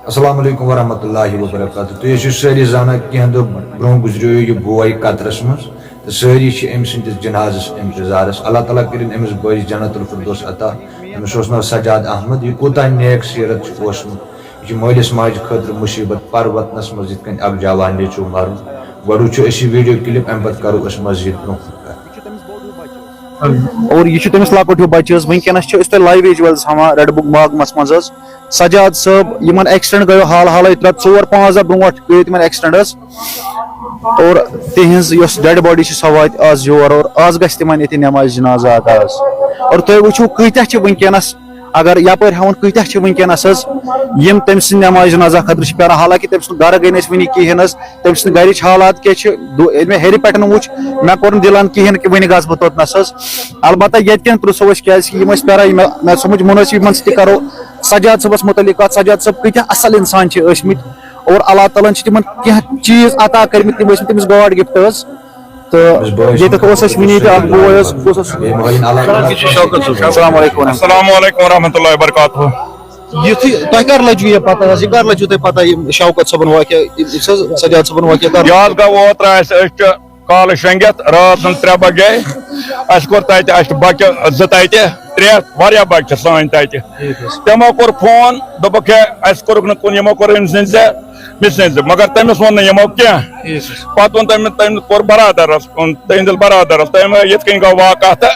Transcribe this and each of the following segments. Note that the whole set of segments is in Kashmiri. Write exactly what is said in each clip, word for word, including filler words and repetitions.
السلام علیکم ورحمۃ اللہ وبرکاتہ۔ تُہۍ ٲسِو سٲری زانان، کینٛہہ دۄہ برونٛہہ گُزریو یہِ بوے قطرس منٛز، تہٕ سٲری چھِ أمۍ سٕنٛدِس جنازس انتظارس۔ اللہ تعالیٰ کٔرِن أمِس بٲیِس جنت الفردوس عطا۔ أمِس اوس ناو سجاد احمد۔ یہِ کوٗتاہ نیک سیرت چھُ اوسمُت۔ یہِ چھُ مٲلِس ماجہِ خٲطرٕ مُصیٖبت، پَر وطنَس منٛز یِتھ کٔنۍ اَکھ جوان نیٚچوٗ مَرُن۔ گۄڈٕ وٕچھو أسۍ یہِ video clip، اَمہِ پَتہٕ کَرو أسۍ مزیٖد برونٛہہ کُن کَتھ۔ اور یہِ چھُ تٔمِس لۄکُٹ ہیوٗ بَچہٕ حظ۔ وٕنکیٚنَس چھِ أسۍ تۄہہِ live visuals ہاوان ریڈ بُک ماگمَس منٛز حظ۔ سجاد صٲب، یِمَن accident گٔیو حال حالٕے، ترٛےٚ، ژور، پانٛژھ دۄہ برونٛٹھ گٔیو تِمَن accident حظ۔ اور تِہنٛز یۄس dead body چھِ، سۄ واتہِ آز یور، اور آز گژھِ تِمَن ییٚتہِ نماز جنازہ ادا حظ۔ اور تُہۍ وٕچھِو، کۭتیٛاہ چھِ وٕنکیٚنَس، اگر یپٲرۍ ہاوُن، کۭتیٛاہ چھِ وٕنکیٚنَس حظ، یِم تٔمۍ سٕنٛدِ نماز جنازہ خٲطرٕ چھِ پیاران۔ حالانکہ تٔمۍ سُنٛد گرٕ گٔے نہٕ أسۍ وٕنہِ کِہیٖنۍ حظ، تٔمۍ سٕنٛدِ گرِچ حالات کیٛاہ چھِ۔ دو-، ییٚلہِ مےٚ ہیٚرِ پٮ۪ٹھ وٕچھ، مےٚ کوٚر نہٕ دِلَن کِہیٖنۍ کہِ وٕنہِ گژھٕ بہٕ توٚتنَس حظ۔ البتہ ییٚتہِ کٮ۪ن پرٛژھو أسۍ، کیٛازِکہِ یِم ٲسۍ پیاران، یہِ مےٚ، مےٚ سمجھ، مُنٲسِب یِمَن سۭتۍ تہِ کَرو سجاد صٲبَس مُتعلِق کَتھ۔ سجاد صٲب کۭتیٛاہ اَصٕل اِنسان چھِ ٲسۍ مٕتۍ، اور اللہ تعالیٰ ہَن چھِ تِمَن کینٛہہ چیٖز عطا کٔرمٕتۍ، تِم ٲسۍ مٕتۍ تٔمِس God gift حظ۔ تہٕ ییٚتٮ۪تھ اوس اَسہِ وٕنی تہِ اَکھ بوے حظ، اوس اَسہِ۔ السلام علیکم ورحمتہ۔ السلام علیکم ورحمۃ اللہ وبرکاتہ۔ یُتھُے تۄہہِ کر لٔجوٕ یہِ پتہ حظ، یہِ کر لٔجوٕ تۄہہِ پتہ یہِ شوکت صٲبُن واقعہ، یُس حظ سجاد صٲبُن واقعہ کر؟ یہِ حظ گوٚو اوترٕ اَسہِ، أسۍ چھِ کالہٕ شۄنٛگِتھ راتھ سٕنٛز ترٛےٚ بجے۔ اَسہِ کوٚر تَتہِ، اَسہِ چھِ بَچہِ زٕ تَتہِ، ترٛےٚ، واریاہ بَچہِ چھِ سٲنۍ تَتہِ۔ ٹھیٖک حظ۔ تِمو کوٚر فون، دوٚپُکھ، "ہے، اَسہِ کوٚرُکھ نہٕ کُن، یِمو کوٚر أمۍ سٕنٛدِ زِ، مےٚ سٕنٛدِ زِ۔" مگر تٔمِس ووٚن نہٕ یِمو کینٛہہ۔ ٹھیٖک حظ۔ پَتہٕ ووٚن تٔمۍ، تٔمۍ کوٚر برادَرَس، تٔہٕنٛدِس برادَرَس، تٔمۍ، یِتھ کٔنۍ گوٚو واقعہ تہٕ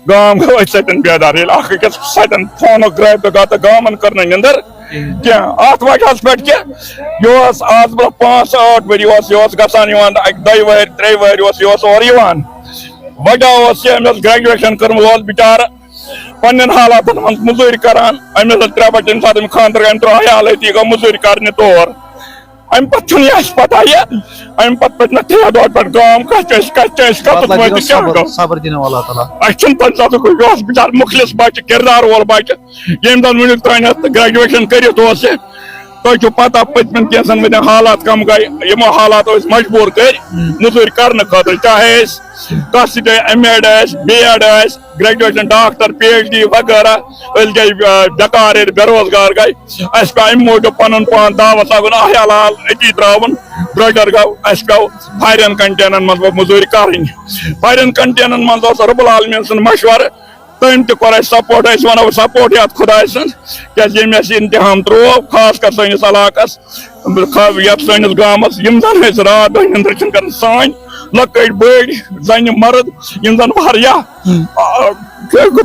گام گوٚو أتھۍ سۭتۍ بیدار۔ ییٚلہِ اَکھ أکِس سۭتۍ فونُک رٲبطہٕ گوٚو تہٕ گامَن کٔر نہٕ نِندٕر کینٛہہ۔ اَتھ وجہَس پٮ۪ٹھ کہِ یہِ اوس آز برونٛہہ پانٛژھ ٲٹھ ؤری اوس، یہِ اوس گژھان یِوان، اَکہِ دۄیہِ وٕہٕرۍ، ترٛیٚیہِ وٕہٕرۍ اوس، یہِ اوس اورٕ یِوان۔ وجہ اوس یہِ، أمۍ ٲس graduation کٔرمٕژ، اوس بِچارٕ پننٮ۪ن حالاتن منٛز مٔزوٗرۍ کران۔ أمۍ ٲس ترٛےٚ بچہِ، ییٚمہِ ساتہٕ أمۍ خانٛدر، أمۍ ترٛوو عیالٲتی، گوٚو مٔزوٗرۍ کرنہِ تور۔ اَمہِ پتہٕ چھُنہٕ یہِ اَسہِ پتہ یہِ، اَمہِ پتہٕ پٔتۍ مےٚ ترٛےٚ دۄہ پٮ۪ٹھ گام، کتھ چھِ أسۍ، کتہِ چھِ أسۍ، کتَتھ پتہٕ لگہِ وٲتۍ تہٕ کیٛاہ صبر، گوٚو۔ صبر دِنہٕ والا تعالیٰ۔ اَسہِ چھُنہٕ تَمہِ ساتہٕ کُنہِ، یہِ اوس بِچارٕ مُخلص بچہِ، کردار وول بچہِ، ییٚمۍ زن وُنیُک تام یتھ graduation کٔرِتھ اوس یہِ۔ تۄہہِ چھُو پتہ، پٔتمٮ۪ن کینٛژن ؤرین حالات کم گٔے، یِمو حالاتو أسۍ مجبوٗر کٔرۍ مٔزوٗرۍ کرنہٕ خٲطرٕ، چاہے أسۍ کانٛہہ سۭتۍ ایم ایڈ آسہِ، بی ایڈ آسہِ، graduation، doctor, P H D وغیرہ، أسۍ گٔے، آ، بیکار، ییٚلہِ بے روزگار گٔے، اَسہِ پیوٚو اَمہِ موٗجوٗب پَنُن پان داوَس لاگُن، اَکھ حلال أتی ترٛاوُن، درٛۄجر گوٚو، اَسہِ پیوٚو فارین کنٹرین منٛز مٔزوٗرۍ کَرٕنۍ۔ فارین کنٹرین منٛز اوس رب العالمین سُنٛد مشورٕ، تٔمۍ تہِ کوٚر اَسہِ support، أسۍ وَنو support یَتھ خۄداے سُنٛد، کیٛازِ ییٚمۍ اَسہِ یہِ امتحان ترٛوو، خاص کر سٲنِس علاقَس، خاص یَتھ سٲنِس گامَس، یِم زَن أسۍ راتھ دۄہ نِندٕر چھِنہٕ کران، سٲنۍ لۄکٕٹۍ بٔڑۍ، زَنہِ مرد، یِم زَن واریاہ، آ،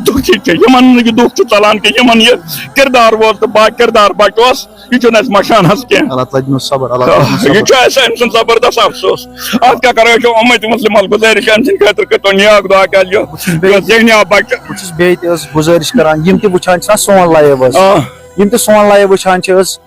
دُکھی چھِ، یِمن نہٕ یہِ دُکھ چھُ ژَلان کینٛہہ، یِمن یہِ کردار وول تہٕ با کردار بچوس، یہِ چھُنہٕ اَسہِ مَشان حظ کینٛہہ۔ اللہ تعالیٰ دِنَس صبر، اللہ تعالیٰ دِنَس صبر۔ یہِ چھُ اَسہِ أمۍ سُنٛد زبردست افسوس۔ اَتھ کیٛاہ کرو، أسۍ چھِ اُمت مسلمَس گُزٲرِش، أمۍ سٕنٛدِ خٲطرٕ کٔرۍتو نیک دُعا، کیٛازِ یہِ، بہٕ چھُس بیٚیہِ، یہِ ذہنی بچہٕ۔ بہٕ چھُس بیٚیہِ تہِ حظ گُزٲرِش کران، یِم تہِ وٕچھان چھِ نا سون live حظ، آ۔ یِم تہِ سون live وٕچھان چھِ حظ،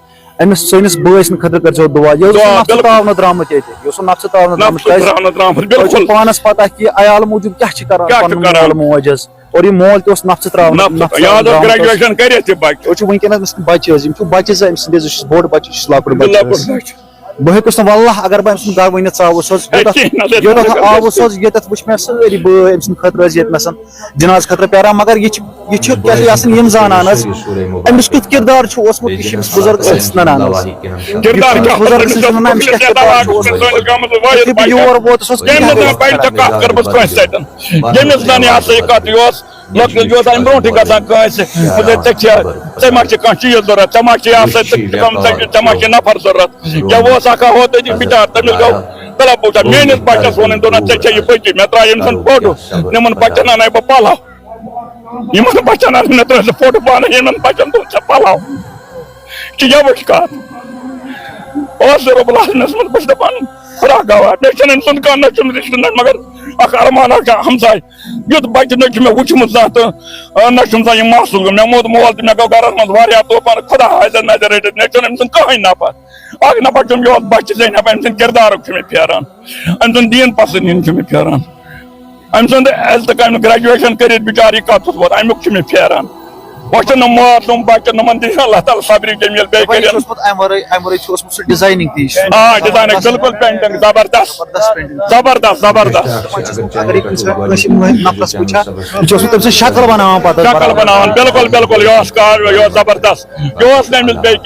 أمِس سٲنِس بٲے سٕنٛدِ خٲطرٕ کٔرۍزیو دُعا۔ یہِ اوس دُعا، نفژٕ بِلکُل۔ ترٛاونہٕ درٛامُت ییٚتہِ، یہِ اوس نفژٕ ترٛاونہٕ درٛامُت۔ نفژٕ کیٛازِ؟ ترٛاونہٕ درٛامُت، تۄہہِ چھُو بِلکُل۔ پانَس پتہ کہِ عیال موٗجوٗب کیٛاہ چھِ کران کیٛاہ چھِ پنُن کران؟ مول موج حظ۔ اور یہِ مول تہِ اوس نفژٕ ترٛاونہٕ، نفژٕ، نفژٕ یہِ حظ اوس ترٛاونہٕ درٛامُت حظ۔ Graduation کٔرِتھ یہِ بچہٕ۔ أسۍ چھِ وٕنکیٚنَس أمۍ سٕنٛدۍ بچہِ حظ، یِم چھِ بچہِ زٕ أمۍ سٕنٛدۍ حظ، یہِ چھُ بوٚڑ بچہٕ، یہِ چھُ لۄکُٹ بچہٕ لۄکُٹ حظ۔ بچہٕ۔ بہٕ ہیوٚکُس نہٕ واللہ، اگر بہٕ أمۍ سُنٛد گرٕ ؤنِتھ ژاوُس حظ، ہے، یوٚتَتھ، کِہیٖنۍ نہ حظ، یوٚتَتھ ییٚتہِ آوُس حظ، ییٚتٮ۪تھ وٕچھ مےٚ سٲری بٲے أمۍ سٕنٛدِ خٲطرٕ حظ ییٚتہِ نَسَن جنازٕ خٲطرٕ پیاران، مگر یہِ چھِ، یہِ چھِ کیٛاہ چھِ آسان یِم زانان حظ، أمِس کیُتھ کِردار چھُ اوسمُت، یہِ چھِ أمِس بُزرگَس أسۍ نَنان حظ۔ کِردار یہِ چھُ کیٛاہ اوس بُزرگَس أسۍ نَنان، أمِس کیٛاہ کِردار چھُ اوسمُت۔ سٲنِس گامَس منٛز واحد یُتھُے بہٕ بچہٕ۔ یور ووتُس حظ، ییٚمہِ کیٛاہ دۄہ اوس مےٚ پَے تہٕ کَتھ کٔرمٕژ کٲنٛسہِ سۭتۍ۔ ییٚمِس زَن یہِ ہسا یہِ کَتھ یہِ اوس، لۄکٹِس یہِ اوس اَمہِ برونٛٹھٕے گژھان کٲنٛسہِ، مےٚ دوٚپ، "ژےٚ چھےٚ، ژےٚ ما چھِ کانٛہہ چیٖز ضوٚرَتھ؟ ژےٚ ما چھِ یہِ ہسا، ژےٚ، ژےٚ ما چھِ نفر ضوٚرَتھ؟" کیٛاہ اوس اَکھ ہا ہوت أتی بِچار، تٔمِس گوٚو طلب پوٗچھا، میٛٲنِس بَچَس ووٚن أمۍ، دوٚپُن، "ژےٚ چھےٚ یہِ پٔتِم، مےٚ ترٛایہِ أمۍ سُنٛد فوٹو، مےٚ ووٚن، بَچَن اَنَے بہٕ پَلو، یِمَن بَچَن اَنَے مےٚ ترٛٲے ژٕ فوٹو پانَے، یِمَن بَچَن دوٚپ ژےٚ پَلو۔" یہِ چھِ یَوٕچ کَتھ۔ اوس رۄب العالمینَس منٛز، بہٕ چھُس دَپان، خۄدا گواہ، مےٚ چھُنہٕ أمۍ سُنٛد کانٛہہ، نہ چھُم رِشتہٕ، نہ، مگر اَکھ اَرمان، اَکھ ہمساے۔ یُتھ بَچہٕ نہ چھُ مےٚ وُچھمُت زانٛہہ تہٕ، آ، نہ چھُم زانٛہہ یہِ محسوٗس گوٚمُت۔ مےٚ موٗد مول تہٕ مےٚ گوٚو گَرَس منٛز واریاہ طوفان۔ خۄدا ہاوِ زَن نظر رٔٹِتھ، مےٚ چھُنہٕ أمۍ سُنٛد کٕہٕنۍ نفر۔ اَکھ نفر چھُم یوت بَچہٕ زینب، أمۍ سٕنٛدِ کِردارُک چھُ مےٚ پھیران۔ أمۍ سُنٛد دیٖن پَسنٛد یُن چھُ مےٚ پھیران۔ أمۍ سُنٛد عزتہٕ کامہِ graduation کٔرِتھ بِچارٕ یہِ کَتھ اوس ووت، اَمیُک چھُ مےٚ پھیران۔ بہٕ چھُس نہٕ مات تِم بچن، یِمن دِیہِ اللہ تعالیٰ صبرِ جمیل بیٚیہِ دَپان، یہِ چھُ کٔرِنۍ۔ اوسمُت اَمہِ وَرٲے، اَمہِ وَرٲے چھُ اوسمُت سُہ designing تہِ، یہِ چھُ آ، designing بِلکُل painting زبردست۔ زبردست painting۔ زبردست، زبردست۔ اگر یہِ کُنہِ ساتہٕ کٲنٛسہِ نفرَس وٕچھِ ہا، یہِ چھُ اوسمُت تٔمۍ سٕنٛز شکل بناوان پتہٕ۔ شکل بناوان، بِلکُل، بِلکُل، یہِ اوس کار، یہِ اوس زبردست، یہِ اوس نہٕ أمِس بیٚیہِ کینٛہہ۔